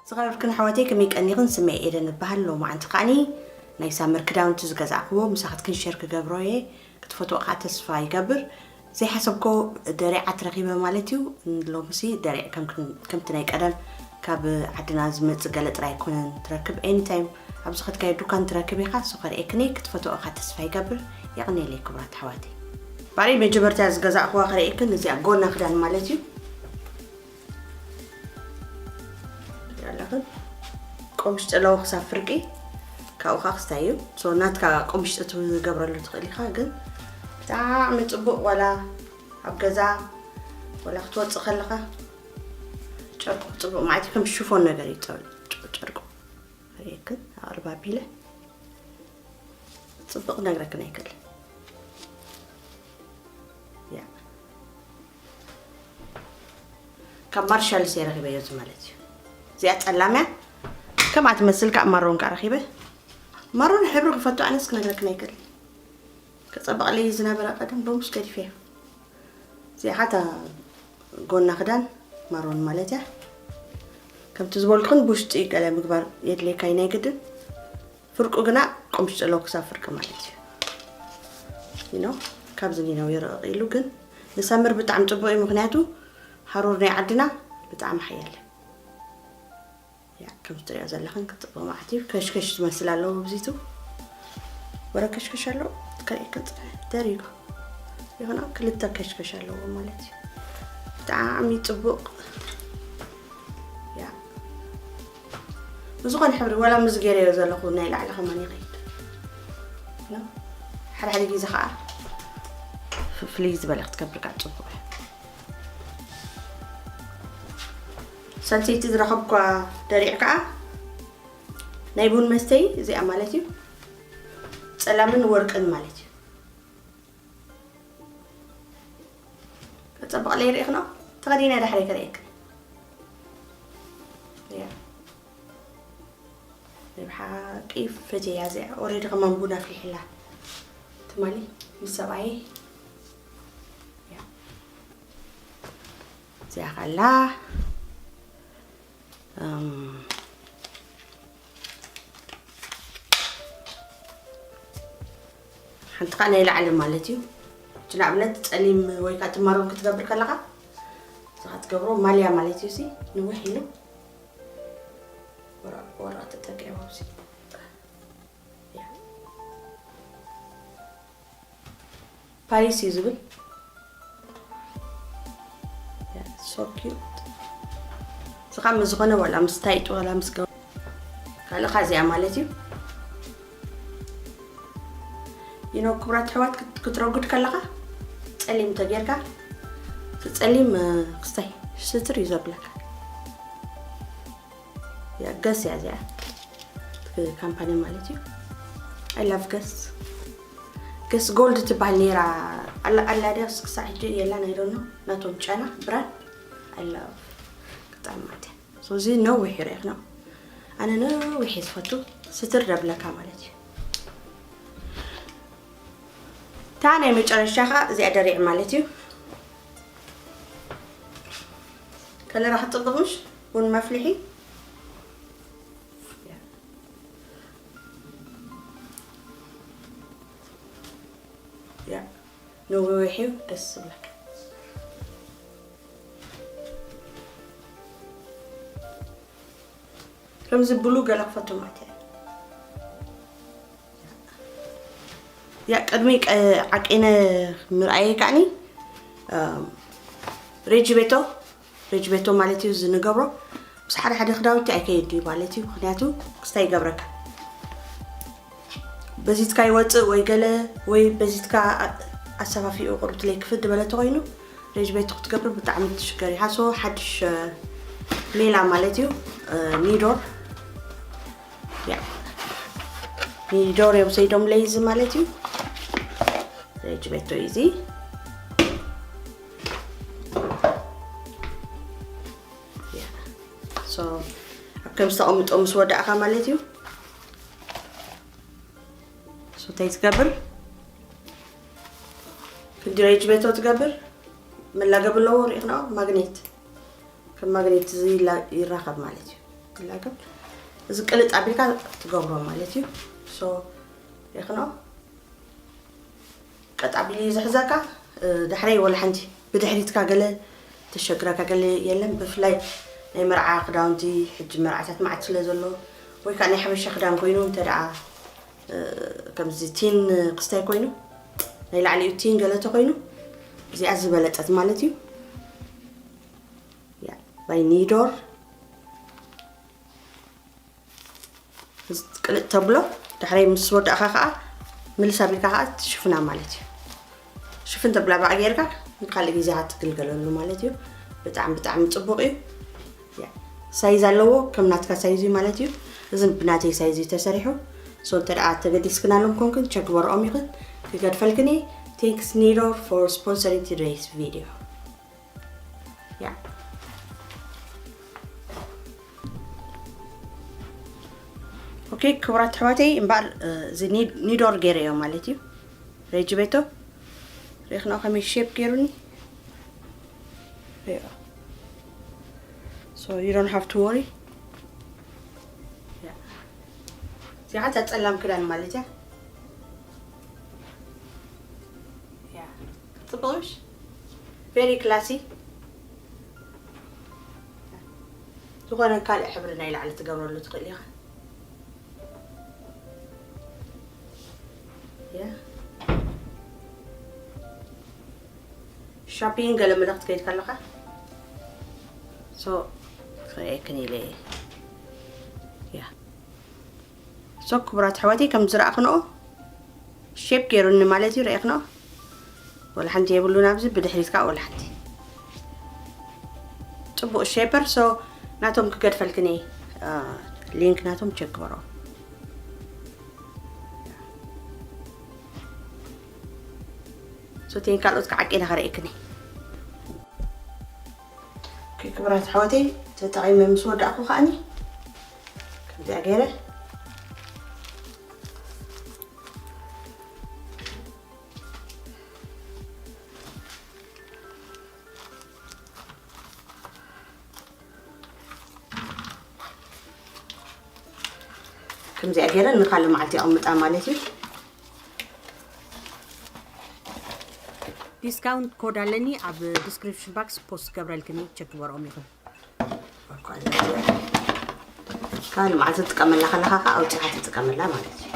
ዝኸበርክን ኣሕዋተይ ከመይ ቀኒኽን? ስመይ ኤደን እበሃል። ሎማዓንቲ ከዓኒ ናይ ሳመር ክዳውንቲ ዝገዛእክዎ ምሳኽትክን ሸር ክገብሮ እየ። ክትፈትዎ ከዓ ተስፋ ይገብር። ዘይሓሰብኮ ደሪዓት ረኺበ ማለት እዩ። ሎምሲ ደሪዕ ከም ክን- ከምቲ ናይ ቀደም ካብ ዓድና ዝመጽእ ገለ ጥራይ ኣይኮነን ትረክብ። ኤኒታይም ኣብ ዝኸድካዮ ዱካን ትረክብ ኢኻ። እሱ ከርእየክን እየ። ክትፈትዎ ከዓ ተስፋ ይገብር። የቕንየለይ ክቡራት ኣሕዋተይ። ባሪ መጀመርታ ዝገዛእክዋ ከርእየክን እዚኣ ጎና ክዳን ማለት እዩ። ኣለኽን ቆምሽ ጥለው ክሳብ ፍርቂ ካብኡ ከዓ ክስታይ እዩ። ሶ ናትካ ቆምሽ ትገብረሉ ትኽእል ኢኻ፣ ግን ብጣዕሚ ጽቡቕ ዋላ ኣብ ገዛ ዋላ ክትወጽእ ከለኻ ጨርቁ ጽቡቕ ማለት እዩ። ከም ሽፎን ነገር እዩ ጨ- ጨርቁ ርእየክን ኣቕርብ ኣቢለ ጽቡቕ ነግረክን ኣይክእል። ያ ካብ ማርሻልስ እየ ረኺበዮ እዚ ማለት እዩ። እዚኣ ጸላም እያ። ከምኣ ትመስል ካብ ማሮን ከዓ ረኺበ። ማሮን ሕብሪ ክፈቱ ኣነስ ክነግረክን ኣይክእል። ከጸበቕለይ ዝነበረ ቀደም ሎምስ ገዲፈዮ። እዚኣ ኸታ ጎና ክዳን ማሮን ማለት እያ። ከምቲ ዝበልኩን ብውሽጢ ገለ ምግባር የድልየካ እዩ ናይ ግድን። ፍርቁ ግና ቆምሽ ጥለው ክሳብ ፍርቂ ማለት እዩ። ይኖ ካብዚ ኒነው ይርቕቕ ኢሉ ግን ንሰምር ብጣዕሚ ጽቡቕ እዩ። ምኽንያቱ ሃሩር ናይ ዓድና ብጣዕሚ ሓያል እዩ። ያ ከም ትሪኦ ዘለኽን ክጥብቕ ማለት እዩ። ከሽከሽ ትመስል ኣለዎ ብዚቱ ወረ ከሽከሽ ኣለዎ ከርእየክን ጽንሕ ደሪጉ ይኹን ክልተ ከሽከሽ ኣለዎ ማለት እዩ። ብጣዕሚ ጽቡቕ ያ ብዝኾነ ሕብሪ ዋላ ምስ ገይረዮ ዘለኹ ናይ ላዕሊ ከማን ይኸይድ። ያ፣ ሓደ ሓደ ግዜ ከዓ ፍ- ፍልይ ዝበለ ክትገብር ከዓ ጽቡቕ እዩ። ሰልሰይቲ ዝረኸብኳ ደሪዕ ከዓ ናይ ቡን መስተይ እዚኣ ማለት እዩ። ጸላምን ወርቅን ማለት እዩ። ከጸብቕ ለይ ርኢኽኖ ተኸዲነ ዳሕረይ ከርእየክን። ያ። ናይ ብሓቂ ፈትየያ እዚኣ። ኦሬዲ ከማን ቡን ኣፍሊሕላ ትማሊ ምስ ሰብኣየይ። ያ። እዚኣ ከላ እም፣ ሓንቲ ከዓ ናይ ላዕሊ ማለት እዩ። እቲ ንኣብነት ጸሊም ወይ ከዓ ትማሮን ክትገብር ከለኻ እዛ ክትገብሮ ማልያ ማለት እዩ። ሲ ንውሕ ኢሉ ወራ- ወራ ተጠቂዖም ሲ ያ። ፓሪስ እዩ ዝብል። ያ፣ so cute። እዚ ከዓ ምስ ዝኾነ ዋላ ምስ ታይጡ ዋላ ምስ ገ- ካልእ ካ እዚኣ ማለት እዩ። ይኖ ክቡራት ኣሕዋት ክት- ክትረጉድ ከለኻ ጸሊም ተጌርካ እቲ ጸሊም እ፣ ክስታይ ስትር እዩ ዘብለካ። ያ፣ ገስ እያ እዚኣ። እቲ ካምፓኒ ማለት እዩ። I love ገስ። ገስ ጎልድ ትበሃል ነይራ። ኣላ ኣላ ድያስ ክሳዕ ሕጂ የላን፣ I don't know። ናቶም ጨና ብራን I love። ክጣዕም ማለት እያ። So እዚ ነዊሕ ይረኢኽ ነው። ኣነ ነዊሕ እየ ዝፈቱ። ስትር ደብለካ ማለት እዩ። እታ ናይ መጨረሻ ኸዓ እዚኣ ደሪዕ ማለት እዩ። ከለራ ክትጽብቕ ምሽ ቡን መፍልሒ። ያ፣ ነዊሕ እዩ፣ ደስ ዝብለካ። ከምዚ ብሉ ገለ ክፈቱ ማለት እየ። ያ፣ ቅድሚ ቀ- ዓቂነ ምርኣየ ከዓኒ፣ እም፣ ሬጅ ቤቶ ሬጅ ቤቶ ማለት እዩ። እዚ ንገብሮ ምስ ሓደ ሓደ ክዳውንቲ ኣይከይድ እዩ ማለት እዩ። ምኽንያቱ ክስታይ ይገብረካ። በዚትካ ይወፅእ ወይ ገለ ወይ በዚትካ ኣ- ኣሰፋፊኡ ቁርብትለይ ክፍት ዝበለ ተኮይኑ ሬጅ ቤቶ ክትገብር ብጣዕሚ ትሽገር እዩ። ሃሶ ሓድሽ እ፣ ሜላ ማለት እዩ። እ፣ ኒዶር ያ ኒዶር እዮም ሰይዶም ለይዚ ማለት እዩ። ሬጅ ቤቶ እዩ እዚ። ያ። So ኣብ ከም ዝተቐምጦ ምስ ወዳእካ ማለት እዩ። So እንታይ ትገብር? ክንዲ ሬጅ ቤቶ ትገብር መላገብ ኣለዎ ሪኢኽና ማግኔት ማግኔት እዚ ይላ- ይራኸብ ማለት እዩ። ይላከብ። እዚ ቅልጥ ኣቢልካ ትገብሮ ማለት እዩ። So ይኽኖ ቀጥ ኣቢሉ እዩ ዝሕዘካ። እ፣ ዳሕረይ ወላ ሓንቲ ብድሕሪትካ ገለ ተሸግረካ ገለ የለን። ብፍላይ ናይ መርዓ ክዳውንቲ፣ ሕጂ መርዓታት መዓት ስለ ዘሎ፣ ወይ ከዓ ናይ ሓበሻ ክዳን ኮይኑ እንተ ደኣ፣ እ፣ ከምዚ ቲን ክስታይ ኮይኑ፣ ናይ ላዕሊኡ ቲን ገለ ተኮይኑ፣ እዚኣ ዝበለጸት ማለት እዩ። ያ፣ ባይ ኒዶር። ቅልጥ ተብሎ። ዳሕረይ ምስ ወዳእካ ከዓ ምልስ ኣቢልካ ከዓ ትሽፍና ማለት እዩ። ሽፍን ተብላ ባዕ ጌርካ ንካልእ ግዜ ክትግልገለሉ ማለት እዩ። ብጣዕሚ ብጣዕሚ ጽቡቕ እዩ። ያ፣ ሳይዝ ኣለዎ፣ ከም ናትካ ሳይዝ እዩ ማለት እዩ። እዚ ብናተይ ሳይዝ እዩ ተሰሪሑ። So እንተ ደኣ ተገዲስክናሎም ኮንክን ቸክ በርኦም ይኽን ክገድፈልክን እየ። Thanks Nido for sponsoring today's video. ያ። ኦኬ ክቡራት ኣሕዋተይ፣ እምበኣር፣ እ፣ እዚ ኒ- ኒዶር ገይረዮ ማለት እዩ። ሬጅ ቤቶ ሪእኽንኦ ከመይ ሼፕ ገይሩኒ። ሪኦ። So you don't have to worry. ያ። እዚኣ እታ ጸላም ክዳን ማለት እያ። ያ። ጽቡቕሽ? Very classy። ዝኾነ ካልእ ሕብሪ ናይ ላዕሊ ትገብረሉ ትኽእል ኢኻ። ያ። ሾፒንግ ገለ መለ ክትከይድ ከለኻ። So፣ ክርእየክን ኢለ እየ። ያ። So፣ ክቡራት ኣሕዋተይ፣ ከም ዝረኣኽንኦ፣ ሼፕ ገይሩኒ ማለት እዩ፣ ረኢኽንኦ? ወላ ሓንቲ የብሉን ኣብዚ፣ ብድሕሪት ከዓ ወላ ሓንቲ። ጽቡቕ ሼፐር፣ so፣ ናቶም ክገድፈልክን እየ፣ እ፣ ሊንክ ናቶም ቸክ ግበሮ። So፣ ቴን ካልኦት ከዓ ቄና ከርእየክን እየ። ኦኬ፣ ክቡራት ኣሕዋተይ፣ ተጠቒመ ምስ ወዳእኩ ከዓኒ ከምዚኣ ገይረ ከምዚኣ ገይረ ንኻልእ መዓልቲ የቐምጣ ማለት እዩ። ዲስካውንት ኮድ ኣለኒ፣ ኣብ ዲስክሪፕሽን ባክስ ፖስት ገብረልክኒ፣ ቸክ ግበርኦም ኢኹም። ካልእ መዓልቲ ትጥቀመላ ከለኻ ከዓ ኣውፂኻ ትጥቀመላ ማለት እዩ።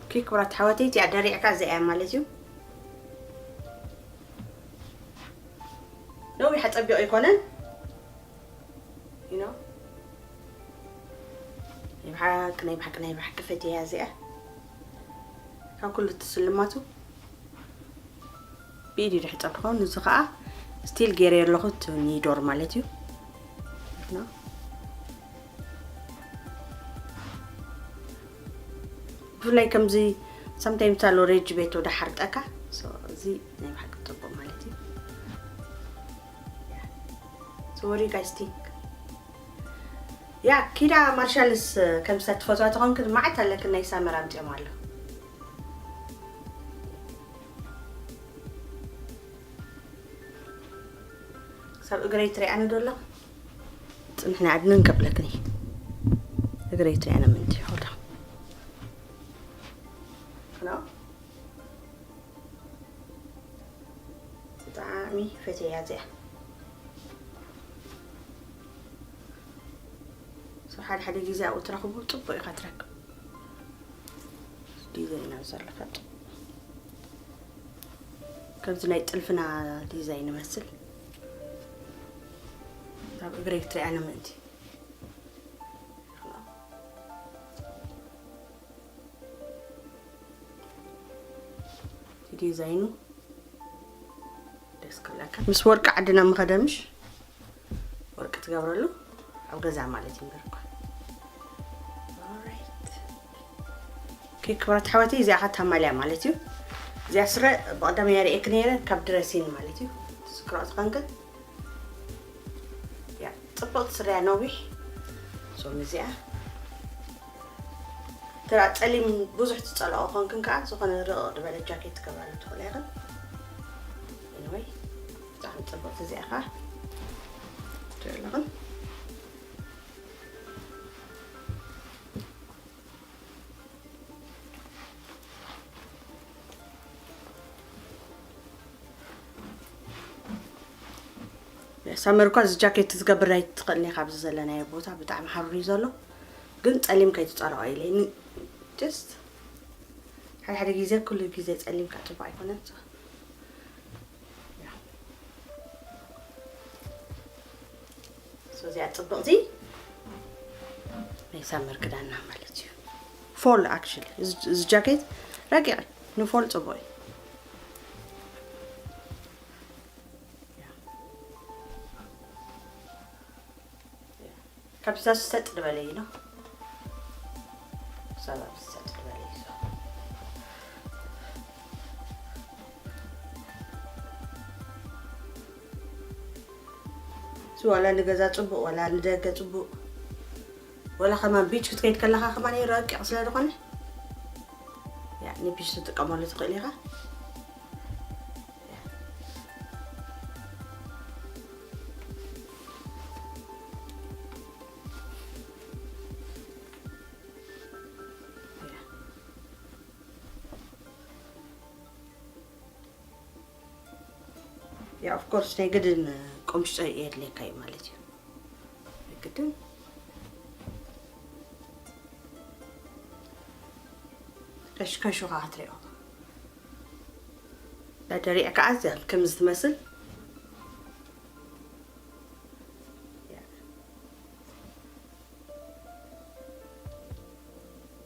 ኦኬ፣ ክቡራት ኣሕዋተይ፣ እቲኣ ደሪዕካ እዚኣ እያ ማለት እዩ። ነዊሕ ኣጸቢቑ ኣይኮነን። You know? ናይ ብሓቂ፣ ናይ ብሓቂ፣ ናይ ብሓቂ ፈትያ እዚኣ። ካብ ኩሉ እቲ ስልማቱ ብኢድ እዩ ድሕጸብ ትኸውን። እዚ ኸዓ ስቲል ገይረ ኣለኹ፣ እቲ ኒዶር ማለት እዩ። ና። ብፍላይ ከምዚ ሳምታይምስ ኣሎ ሬጅ ቤቶ ደሓርጠካ። So፣ እዚ ናይ ብሓቂ ጽቡቕ ማለት እዩ። So, what do you guys think? ያ፣ ኪዳ ማርሻልስ፣ ከምዚ ትፈትዋ ተኾንክን መዓት ኣለክን ናይ ሳመር ኣምጺኦም ኣሎ። ክሳብ እግረይ ትሪኣኒ ዶ ኣሎ? ጽንሕኒ ዓድንን ከብለክኒ። እግረይ ትሪኣኒ ምንቲ፣ hold on። ኖ? ብጣዕሚ ፈትየያ እዚኣ። So ሓደ ሓደ ግዜ ኣብኡ ትረኽቦ ጽቡቕ ኢኻ ትረክብ። ዲዛይን ኣብ ዘለካ ጽቡቕ። ከምዚ ናይ ጥልፍና ዲዛይን ይመስል። ኣብ እግረይ ክትሪኣኒ ምእንቲ። እቲ ዲዛይኑ ደስ ክብለካ። ምስ ወርቂ ዓድና ምኸደ ምሽ? ወርቂ ትገብረሉ ኣብ ገዛ ማለት እዩ እምበር እኳ። ኦራይት። ኦኬ፣ ክብራት ኣሕዋተይ፣ እዚኣ ኸ ታማልያ ማለት እዩ። እዚኣ ስረ ብቐዳም እያ ርእየክ ነይረ፣ ካብ ድረሲን ማለት እዩ። ትዝክሮ ትኾንክን? ያ፣ ጽብቕቲ ስረ እያ፣ ነዊሕ። ሶም እዚኣ። እታ ጸሊም ብዙሕ ትጸልኦ ኮንክን ከኣ ዝኾነ ርቕ ዝበለ ጃኬት ትገብራሉ ትኽእላ ኢኽን። Anyway፣ ብጣዕሚ ጽብቕቲ እዚኣ ኸኣ ትርኢ ኣለኽን። ሳመር እኳ እዚ ጃኬት ክትገብር ኣይትኽእልን ኢኻ። ኣብዚ ዘለናዮ ቦታ ብጣዕሚ ሓሩር እዩ ዘሎ፣ ግን ጸሊም ከይትጸልኦ ኢለ ን-፣ just ሓደ ሓደ ግዜ፣ ኩሉ ግዜ ጸሊም ከዓ ጽቡቕ ኣይኮነን። So፣ ያ። So፣ እዚኣ ጽብቕቲ ናይ ሳመር ክዳንና ማለት እዩ። ፎል actually፣ እዚ፣ እዚ ጃኬት ረቂቕ እዩ፣ ንፎል ጽቡቕ እዩ። ያ። ያ። ካብዛ ሰጥ ዝበለ እዩ ነው። ሰበብ ሰጥ ዝበለ እዩ። So፣ ዋላ ንገዛ ጽቡቕ፣ ዋላ ንደገ ጽቡቕ፣ ዋላ ከማን ቢች ክትከይድ ከለኻ ከማን እዩ ረቂቕ ስለ ዝኾነ፣ ያ፣ ንቢች ትጥቀመሉ ትኽእል ኢኻ። ያ፣ of course፣ ናይ ግድን ቁምጭ የድልየካ እዩ ማለት እዩ። ናይ ግድን ከሽከሹ ኸዓ ክትሪኦ። ዳደሪዕ ከኣ እዚኣ ከምዚ ትመስል። ያ።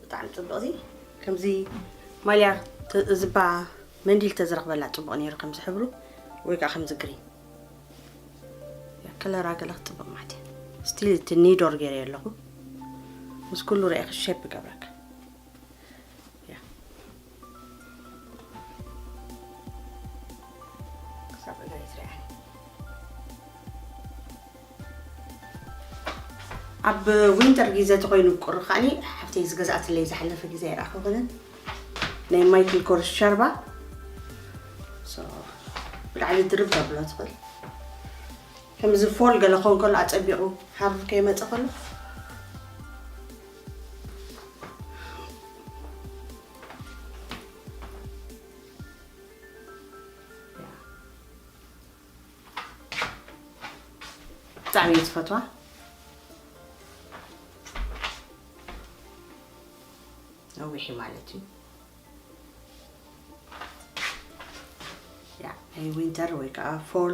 ብጣዕሚ ጽቡቕ። እዚ ከምዚ ማልያ ተ-፣ ዝባ መንዲል ተዝረኽበላ ጽቡቕ ነይሩ፣ ከምዚ ሕብሩ ወይ ከዓ ከምዚ ግሪን። ያ፣ ከለራ ገለ ክጽብቕ ማለት እዩ። ስቲል እቲ ኒዶር ገይረ ኣለኹ። ምስ ኩሉ ርኢኺ ሼፕ ይገብረካ። ያ። ክሳብ እግረይ ትሪኣኒ። ኣብ ዊንተር ግዜ ተኾይኑ ቁሪ ከዓኒ ሓፍተይ ዝገዝኣትለይ ዝሓለፈ ግዜ ኣይረኣኹ ግን ናይ ማይክል ኮርስ ሸርባ። So፣ ብላዕሊ ድርብ ተብሎ ትኽእል። ከምዚ ፎል ገለ ክኸውን ከሎ ኣጸቢቑ ሓሩር ከይመጸ ከሎ። ብጣዕሚ እየ ዝፈትዋ። ነዊሕ እዩ ማለት እዩ። ያ፣ ናይ ዊንተር ወይ ከዓ ፎል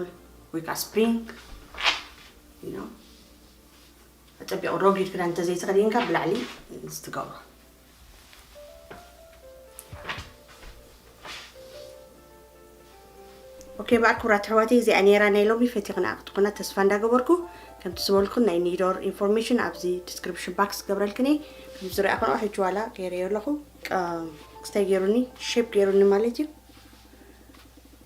ወይ ከዓ ስፕሪንግ፣ you know፣ ኣጸቢቑ ረጒድ ክዳን እንተዘይተኸዲንካ ብላዕሊ ዝትገብሮ። ኦኬ፣ ብኣክብራት ኣሕዋተይ፣ እዚኣ ነይራ ናይ ሎሚ። ፈቲኽና ክትኮና ተስፋ እንዳገበርኩ፣ ከምቲ ዝበልኩን ናይ ኒዶር ኢንፎርሜሽን ኣብዚ ዲስክሪፕሽን ባክስ ክገብረልክን እየ። ከም ዝረኣኹንኦ ሕጂ ዋላ ገይረዮ ኣለኹ። ቀ-፣ ክስታይ ገይሩኒ፣ ሼፕ ገይሩኒ ማለት እዩ።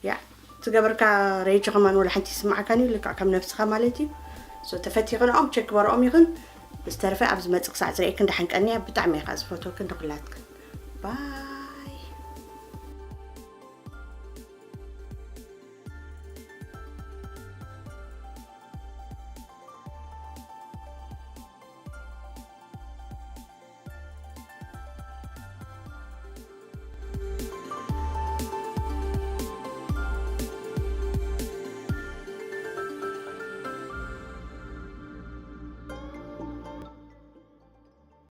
ያ፣ ትገበርካ ሬጅ ከማን ወላ ሓንቲ ይስምዓካን እዩ፣ ልክዕ ከም ነብስኻ ማለት እዩ። ሶ ተፈቲኽንኦም ቸክ በርኦም ይኽን። ዝተረፈ ኣብ ዝመጽእ ክሳዕ ዝርእየክን ደሓን ቀንያ። ብጣዕሚ እየ ከዓ ዝፈትወክን ንኹላትክን። ባይ።